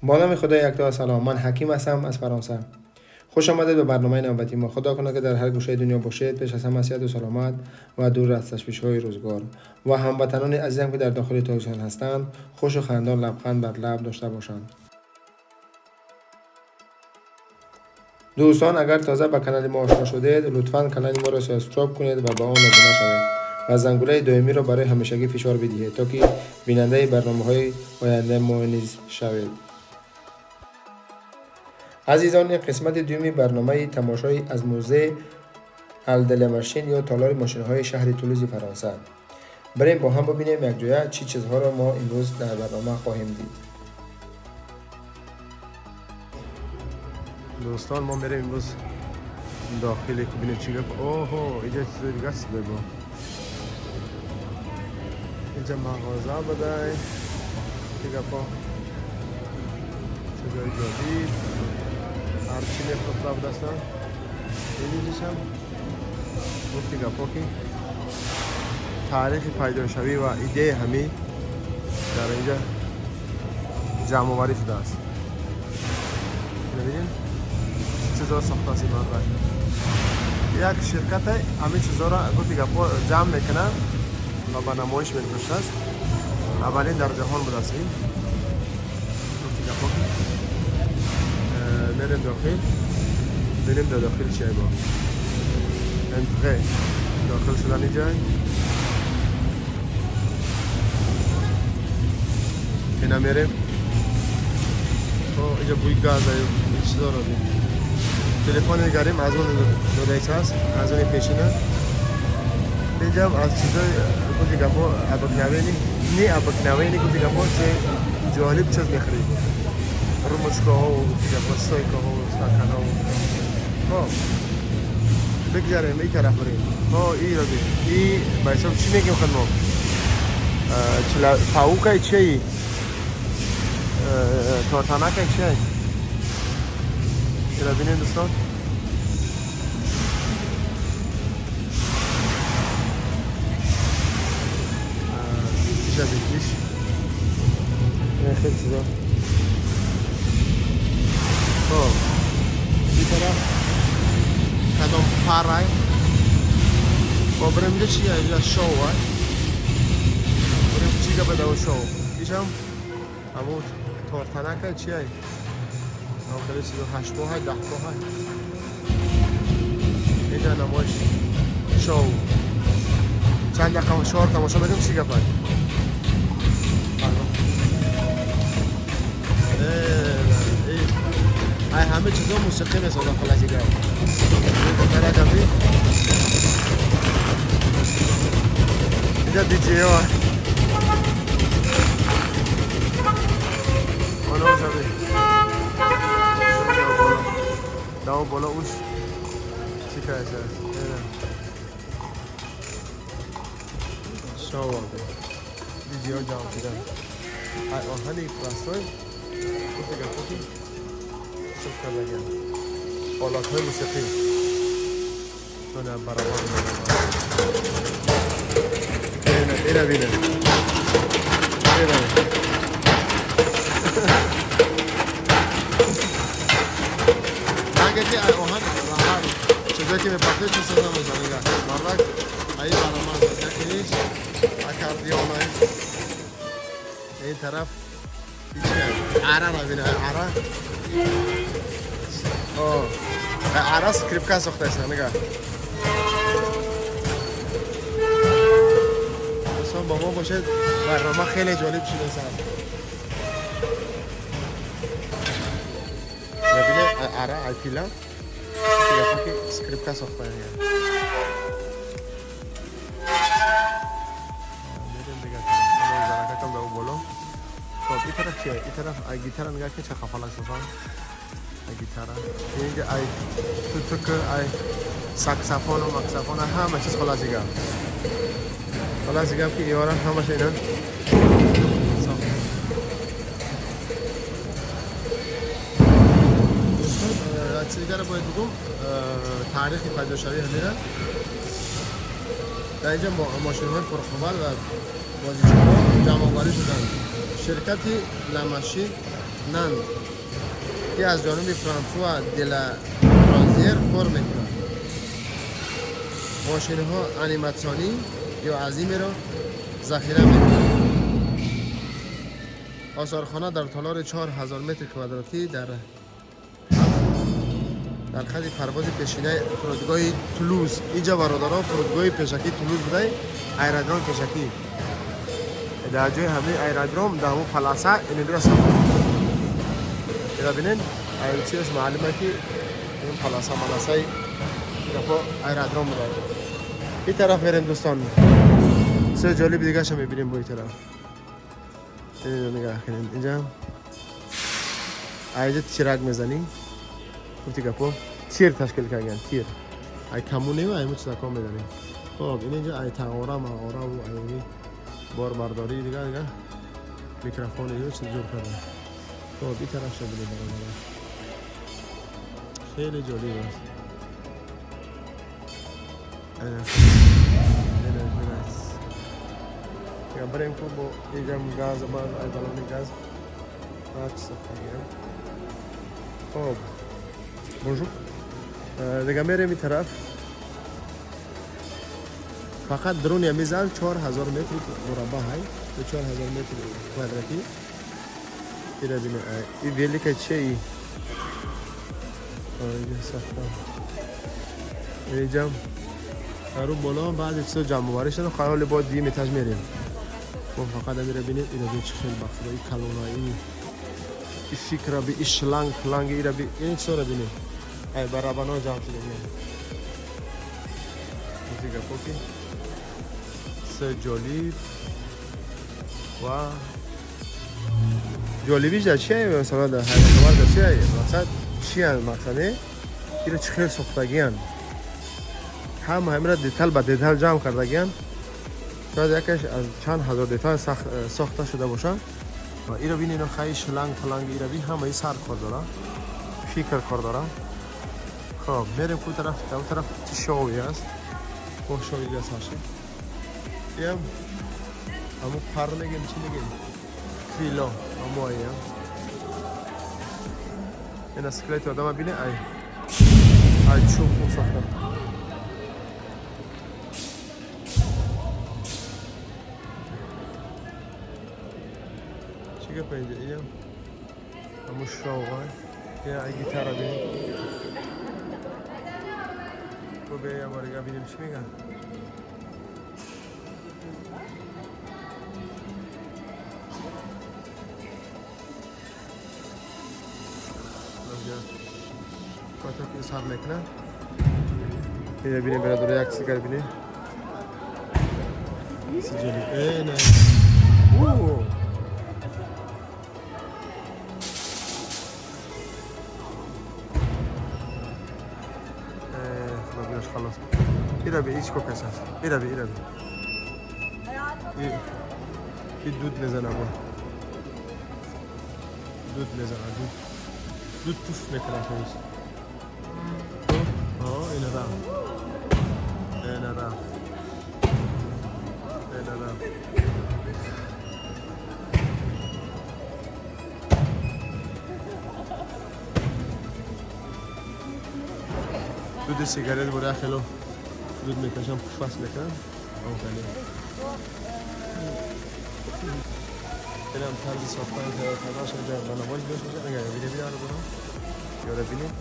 با نام خدای یکتا سلام، من حکیم هستم از فرانسه. خوش آمدید به برنامه نوبتی ما. خدا کنه که در هر گوشه دنیا باشید، پیش از همه صحت و سلامت و دور از تشویش‌های روزگار و هموطنان عزیزم که در داخل تاجیکستان هستند خوش و خندان لبخند بر لب داشته باشند. دوستان اگر تازه به کانال ما آشنا شدید لطفاً کانال ما را subscribe کنید و به آن ابونه شوید و زنگوله دائمی را برای همیشگی فشار بدهید تا که بیننده برنامه‌های آینده ما نیز شوید. عزیزان این قسمت دومی برنامه تماشای از موزه Halle des Machines یا تالار ماشین‌های شهر تولوز فرانسه. بریم با هم ببینیم یک جایه چی چیزها را ما امروز در برنامه خواهیم دید. دوستان ما میریم امروز داخل که ببینیم چی گپ. اوه اینجا چیز دیگه است بگو. اینجا مغازه بوده. چی گپا؟ چیزای جدید. هر چی میفروخته بوده اصلا. اینجاش هم گفتی گپا که تاریخ پیداشوی و ایده همی در اینجا جمع آوری شده است. ببینیم چیزا ساخته است این مردک. یک شرکت همین چیزا را گفتی گپا جمع میکنه و به نمایش میگذاشته است. اولین در جهان بوده است این. گفتی گپا میریم داخل، ببینیم در داخل چیه. با انتقه داخل شدن اینجا اینا میریم. اینجا بوی گاز این چیزا رو بیم. تلفن میگریم از اون دودایس هست، از اون پیشینه. اینجا از چیزای گفتی گپا ابکناوینی نی ابکناوینی گفتی گپا چه جالب چیز میخرید. رمشکا و گفتی گپا سایکا و استکانا و خب بگذاریم این طرف بریم. ها این رو بیم. این به حساب چی میگیم خود ما؟ پاوکای چی؟ تارتانکای چی؟ این رو بینیم دوستان. ایش از ایش این خیلی چیزا. خب این طرف کدام پرای با بریم اینجا چیه؟ اینجا شو های بریم چی که بده و شو ایش هم همون تارتنک های چیه؟ خیلی چیزا 8 پا های 10 پا های. اینجا نمایش شو چند دقیقه شو تماشا بدیم چی گپ های. ای همه چیزا موسیقی میسازن خلاص دیگه. اینجا دی جی ها بالا زده. داو بالا اوش چی که هست؟ شو دی جی ها جمع شدن. ای آهنی پرستای گفتی گفتی آلات های موسیقی چون برابر اینه بینه اینه نگه که آهن راحت چیزایی که میپخته چه سازم میزن. نگه مردک ای برامه یکی نیش اکاردیون این طرف هیچی عره را بینه عره. عره سکریپکا ساخته است. نگاه دوستان با ما باشد، برنامه خیلی جالب شده است. ببینه عره ای پیلا که سکریپکا ساخته است. میریم دیگه زنکم در بالا. خب این طرف چیه؟ این طرف ای گیتار نگاه که چه خفاله سازن. ای گیتار اینجا ای توتک ای ساکسافون و ماکسافون همه چیز خلاص دیگه. خلاص دیگه که ایوران همش اینا. چیز دیگه رو باید بگم تاریخ پیداشوی همیره. در اینجا ماشین‌های پرقوت و بازیچه‌ها جمع آوری شدند. شرکت لمشی Нант, ки аз ҷониби Франсуа де ла Розьер кор мекунад. Мошинҳо аниматсионӣ ё азимеро захира мекунанд. Осорхона дар толори 4000 метр квадратӣ дар хати парвози пешинаи фурудгоҳи Тулуз. Инҷа, бародарон, фурудгоҳи пешакии Тулуз будай, аэродром пешакӣ. Дар ҷои ҳамаи аэродром, дар ҳамон полоса инро сохта. Ира бинен, чиаш маълума, ки ин полоса маласаи гапо аэродром буда. Ин тараф мерем, дӯстон, чизи ҷолиби дигаша мебинем. Бо ин тараф нигоҳ кунем. Инҷа айҷа тирак мезанӣ, гуфти гапо тир ташкил кардаган, тир ай камунева, айму чизако мезанем. Хоб, ин инҷа ай тағора мағораву ай борбардорӣ, дига дига, микрофон ё чиз ҷур карда. Хоб, ин тараф бинем, бародарон, хеле ҷолиб аст. Ана, ана, ана. Барем ку бо инҷам газ, баз ай балони газ ҳар чиз сохтагиам. Хоб, bonjour. Дига мерем ин тараф. Фақат даруни ҳами зал 4000 метри мураббаъ ҳай, 4000 метри квадратӣ. Ира бине, и велика чия и инҷа сохта. Инҷам дар боло баъзе чизо ҷамъоварӣ шуда. Ҳоли бо дуюм этаж мерем. Мо фақат амира бинем. Ира бин, чӣ хел бахфуда и калона, и фикра би, и шланг фланг, ира би, ин чизора бинем. Ай барабано ҷамъ шуда гапо, ки се ҷолиб ва ҷолибиш дар чия? Масалан, дар ҳайратовар дар чия? Мақсад чиян? Мақсаде ира чӣ хел сохтагиян, ҳама ҳамира деталь ба деталь ҷамъ кардагиян. Шояд якаш аз чанд ҳазор деталь сохта шуда бошад. Ва иро бин, ино хай шланг фланг, ира бин, ҳамаи сар кор дора, фикр кор дора. Хоб, мерем ку тараф. Дар тараф чӣ шоуе аст? Бо шоуи дига сар шид. Иам ҳамун пар мегем, чӣ мегем, крило ҳамоям. Ина скелети одама бине, ай чӯб хуб сохта. Чӣ гапа инҷа? Иам ҳамун шоу. Ина ай гитара бинем. Бо бея борига бинем, чӣ меган. Ки сар мекунад. Ина бинем, бародаро, як чиз бинем. Чизи ҷолиб. Э, не. О! Э, худо биёш халос. Ира би, ҳеҷ кас аст. Ира би, ира би. И дуд мезана бо. Дуд мезана, дуд. Дуд пуф мекунад ҳамис. О, ина рафт. Ина рафт. Ина рафт. Дуди сигарет бора хело дуд мекашам, пуфас мекунам. Офарин. Инам тарзи сохтани, тайёр карданаш инҷа ба намоиш гузошта мешавад. Агар видео видео ро барам ёда бинем,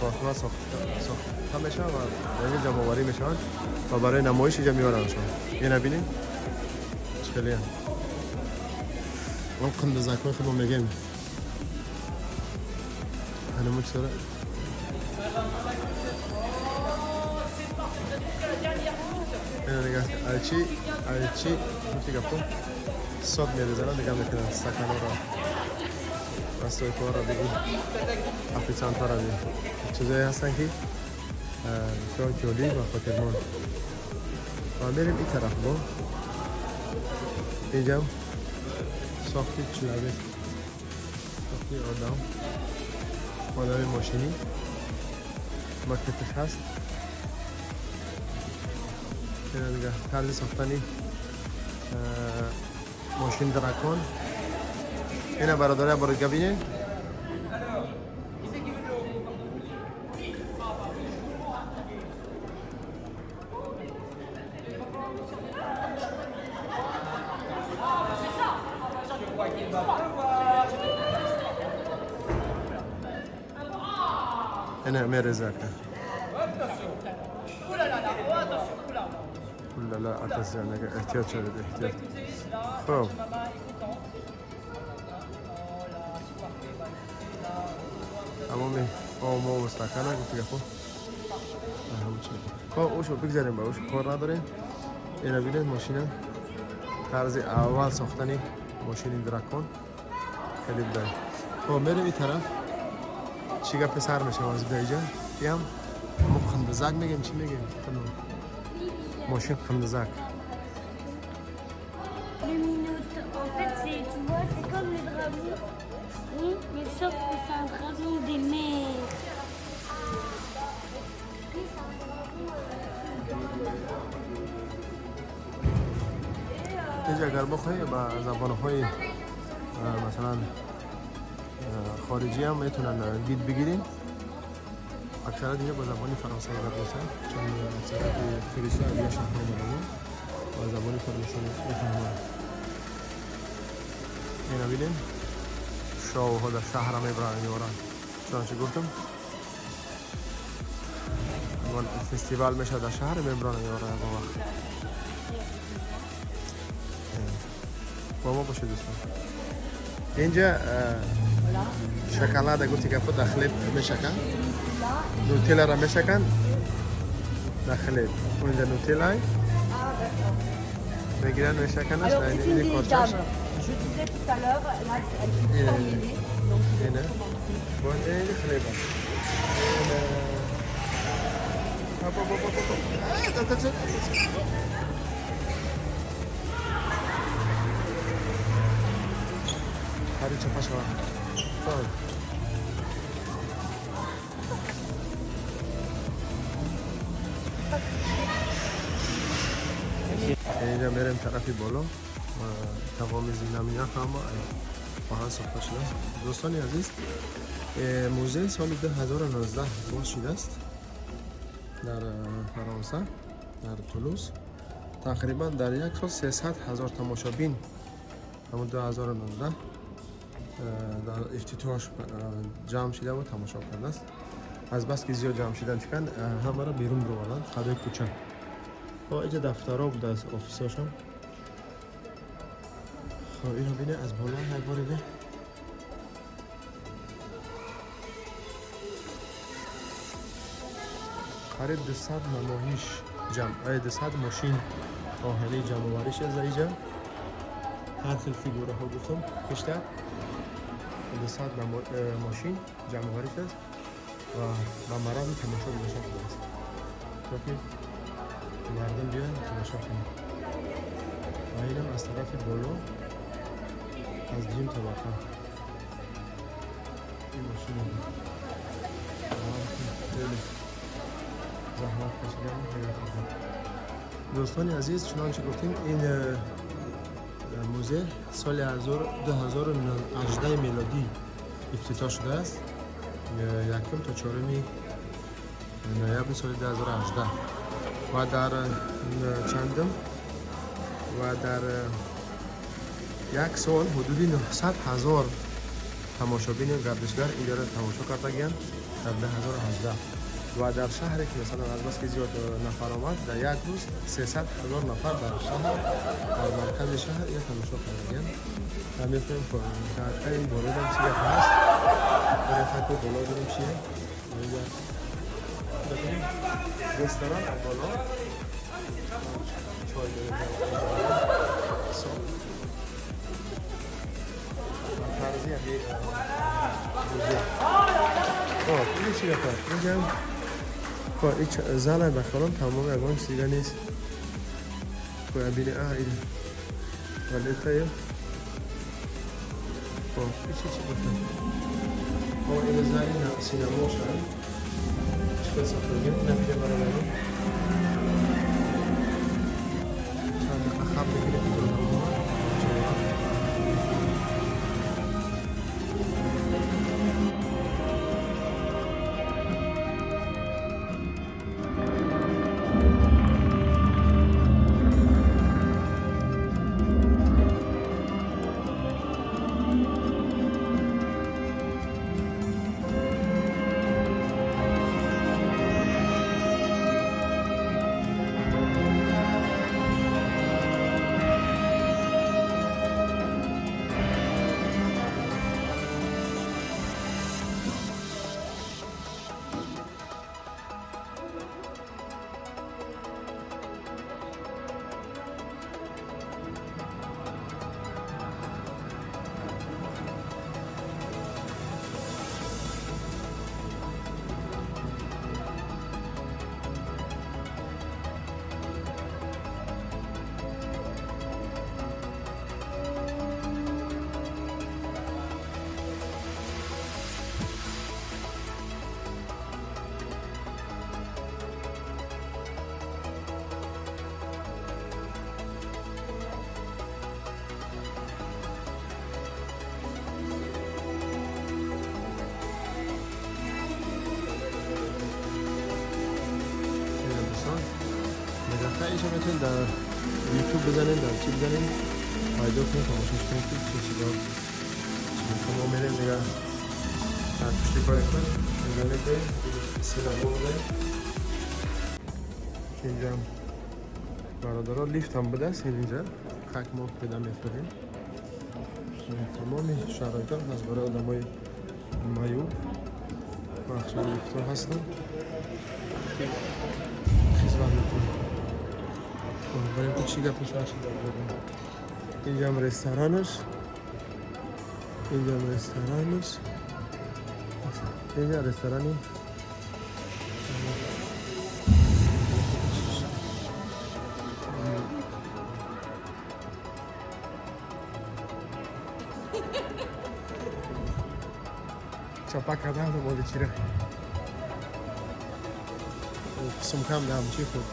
корхона сохта мешавад ва дар инҷа ҷамъоварӣ мешаванд ва барои намоиш инҷа меорандшон. Ина бинем, чӣ хеле он қундузакҳои худмо мегем, ҳанамун чизора. Ина нигоҳ, айчи айчи, гуфти гапо сод мерезанад, нигоҳ мекунанд стаканҳоро, стойкаҳоро биги, официантҳоро би. Чизое ҳастанд, ки бисёр ҷолиб ва хотирмон. Ва мерем ин тараф. Бо инҷам сохти человек, сохти одам, одами мошинӣ, макеташ ҳаст. Ина нигоҳ, тарзи сохтани мошин дракон. Ина бародаря бори габине. Ина мерезака. لا لا attention احتیاط شدید احتیاط. خب تمام آما و استکانه گفت دیگه. خب خب اوشو بگذاریم با اوشو کار نداریم. اینا بینید ماشین طرز اول ساختنی ماشین دراکون خیلی بده. خب میریم این طرف چی گپ سر میشه از اینجا. هم ما قندزک میگیم چی میگیم؟ ماشین قندزک. Le minotaure, en fait, c'est, tu vois, c'est comme le dragon, oui, mais sauf que c'est un dragon des mers. Oui, c'est un dragon. اینجا اگر بخوای با زبان‌های مثلا خارجی هم میتونن گید بگیرین. اکثرا دیگه با زبان فرانسوی گپ میزنن چون اکثریت توریست‌ها از یه شهر اومدن با زبان فرانسوی میفهمن. اینا ببینین شاوها در شهر میبرن میورن. چنانچه گفتم فستیوال میشه در شهر میبرن میورن با وقت. با ما باشه دوستان. اینجا شکلات گفتی که داخل میشکن نوتیلا را میشکن داخل اونجا نوتیلا میگیرن میشکنش. این کارچش اینه با این خلیبه. 다리 접하셔. اینجا میریم طرفی بالا تمام زینه همه با هم ساخته شده است. دوستان عزیز موزه سال 2019 باز شده است در فرانسه در تولوز. تقریبا در یک سال 300,000 تماشابین همون 2019 در افتتاحش جمع شده و تماشا کرده است. از بس که زیاد جمع شدن چکن همه را بیرون بروردن قدر کوچه. خب اینجا دفترها بوده از آفیساشون. خب اینو بینه از بالا یک بار دیگه. قریب 200 نمایش جمع 200 ماشین آهنی جمع آوریش از اینجا. هر خیل فیگوره ها گفتم بیشتر 200 ماشین جمع آوری است و به مرام تماشا گذاشته شده است تا که مردم بیان تماشا کنند. و اینم از طرف بالا از دیم طبقه این ماشین خیلی زحمت کشیدن. دوستان عزیز چنانچه گفتیم این موزه سال 2018 میلادی افتتاح شده است، یکم تا 4 نوامبر سال 2018 و در چندم و در یک سال حدود 900,000 تماشابین گردشگر اینجا را تماشا کردند در 2018 و در شهری که مثلا از بس که زیاد نفر آمد در یک روز 300,000 نفر در شهر در مرکز شهر یا تماشا کردند. و می‌خوایم که این بالا هم چیه هست برای خط بالا بریم چیه اینجا ببینیم رستوران بالا چای داریم طرزی همین موزه. خب این چی بخواد اینجا خب این زن بخورم تمام اگان چیز دیگه نیست. خب ببینه این ولی خب این چی چی بخواد خب این زن سینما شد چیکار ساختگیم نمیده برای چند دقیقه خب بگیره. ایشا میتونید در یوتیوب بزنین، در چی بزنین پیدا کنید، تماشاش کنید که چه چیزا چی. ما میریم دیگه در پشت کار کن اینجا که سینما بوده. اینجا هم برادرها لیفت هم بوده است. اینجا خاک ما پیدا میفتادیم. تمام شرایط هم از برای آدم های معیوب بخش لیفت ها هستن که خدمت میکنه. بریم که چی گپی سر شده. اینجا هم رستورانش، اینجا هم رستورانش، اینجا رستورانی. چپا کردن تو بودی چیره سمکم دهم چی خود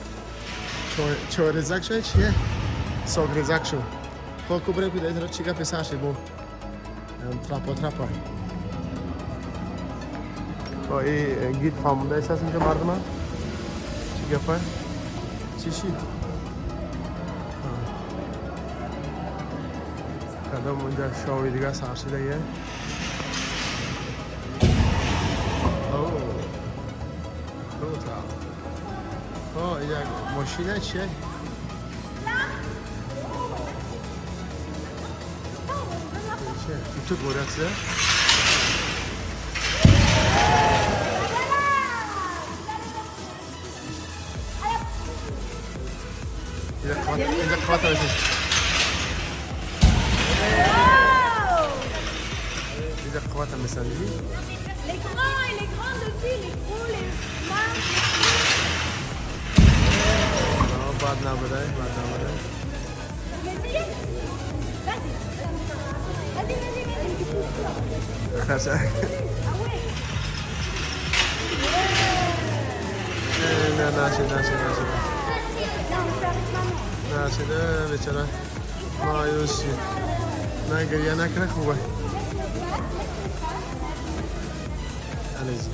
چای رزک شد چیه؟ ساگ رزک شد. خب کو بریم که در طرف چی گپی سر شد بو تراپا تراپا. این گید فهمونده است اینجا مردم ها چی گپه؟ چی شید؟ کدام اونجا شاوی دیگه سر شده یه. آه اینجا ماشینه چیه؟ چیه؟ تو گورسه؟ اینجا قوات میشه. اینجا قوات میسنجی. Les grands et les grandes aussi, les gros, les larges, les petits. بعد نبوده، بعد نبوده. Vas-y, vas-y, vas-y, vas-y. خرسه. Ah ouais. نه نشد نشد نشد Non, on fait avec maman. نشده بیچاره مایوس شد. نه گریه نکنه خوبه. Allez-y.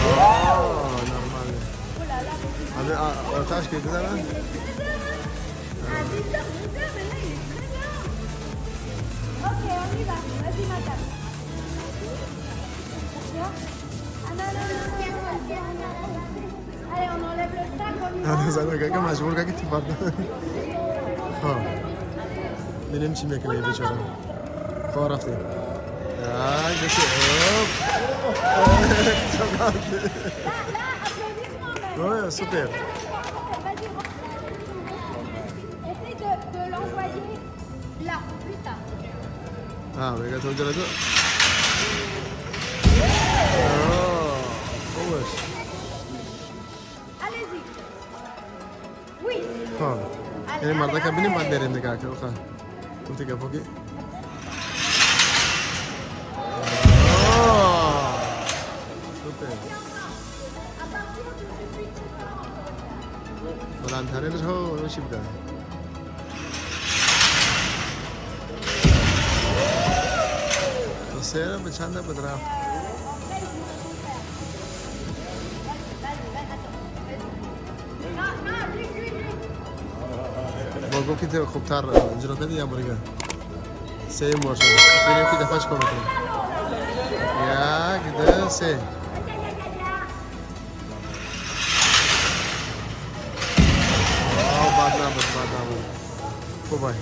Oh, normal. همه آتش که بزنن. Ah, 10h, 10h, mais là, il est très bien. Ok, on y va. Vas-y, madame. Pourquoi? Ah non, non, non, non, non. Allez, on enlève le sac, on y va. نه زن که مجبور که تیپات. خب ببینیم چی میکنه این بیچاره. خب رفتیم. آه گوشه. Là, là, applaudissements même. Ouais, super. Vas-y, essaye de l'envoyer là, plus tard. آه میگه تو اونجا تو. آه خوبش. Allez-y. Oui. خب یعنی مردک ببینیم بعد بریم دیگه که خب گفتی که پوکی. آه سوپر. À partir du 18, tu pars encore. بلندترینش ها اونو چی بوده؟ سه به چند بود رفت؟ Après, ils vont tout faire. Vas-y, vas-y, attends. Vas-y. Non, non, lui, lui, lui. با گفت که خوبتر اجرا کردی یا بار دیگه سه بار شد. ببینیم که دفعه چیکار میکنه. یک دو سه. Aïe, aïe, aïe, aïe, aïe. آه بد نبود بد نبود. خوبه.